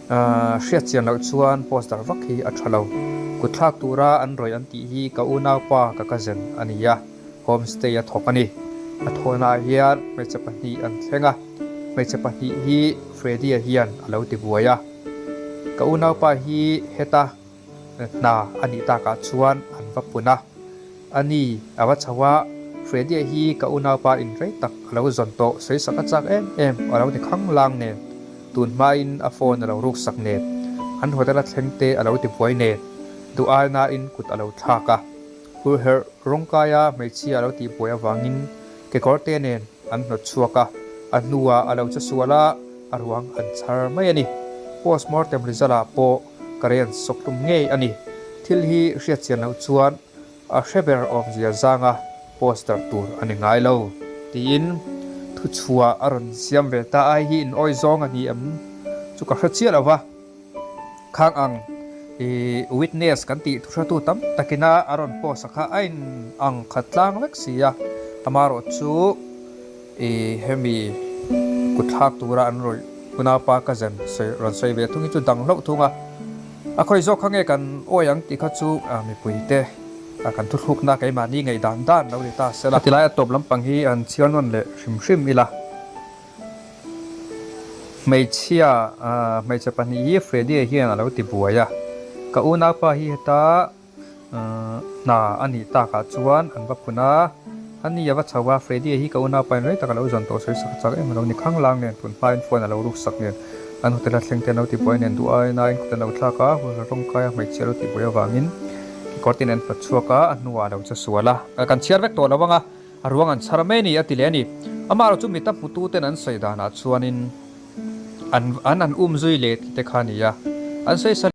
Hriat chian loh chuan post dar vak hi a tha lo. Kut thlak tura an rawih an tih hi ka unaupa ka cousin a ni a, homestay a thawk a ni. A thawhnaah hian hmeichhe pahnih an thleng a, hmeichhe pahnih hi Freddy-a hian a lo ti buai a. Ka unaupa hi heta hna a nih takah chuan an va pun a. A ni, a va chho a, Freddy-a hi ka unaupa in rei tak a lo zawn tawh sawisak a chak em em a lo ni khang lang nen, tun hmain a phone a lo ruksak nen, an hotel a thleng te a lo ti buai nen, duh ainain kut a lo thlak a. Hurherh rawngkaia hmeichhia a lo tih buai avangin kekawr te nen an hnawt chhuak a, a hnuah a lo che sual a, a ruang an chhar mai a ni. Postmortem result ah pawh Current sawk hlum ngei a ni. Thil hi hriat chian loh chuan a hre ber awmzia zanga poster tur a ni ngai lo. Tiin thuchhuah a rawn siam ve ta ai hi in awi zawng a ni em chu ka hre chiah lo va. Khang ang i witness kan tih thuhratu tam takina a rawn post a kha a in ang khat tlang vek si a, amaherawh chu I hemi kutthlak tura an rawih unaupa cousin sawi rawn sawi ve thung hi chu dang hlauh thung a, a khawi zawk kha nge kan awi ang tih kha chu mipui te kan thuthlukna keimahni ngaih dan dan lo ni ta sela. Tilai a tawp lampang hi an chhiar nawn leh hrim hrim ila. Hmeichhia hmeichhe pahnih hi Freddy-a hian a lo ti buai a, ka unaupa hi heta Hna a nih takah chuan an va phun a, a ni a va chho a, Freddy-a hi ka unaupa in rei tak a lo zawn tawh sawi sak chak em a lo ni khang lang nen tun hmain phone a lo ruk sak nen an hotel a thleng te an lo tibuai nen duh aiin a inkut an lo thlak a, hul rawngkai a hmeichhia a lo tihbuai avangin kekawr tin an hnawt chhuak a, a hnuah a lo che sual a, kan chhiar vek tawh lo ang a, a ruang an chhar mai a ni a ti leh a ni. Amaherawhchu chu mita hmutu ten an sawi danah chuanin an an um zui leh tih te kha a ni a, an sawi sa.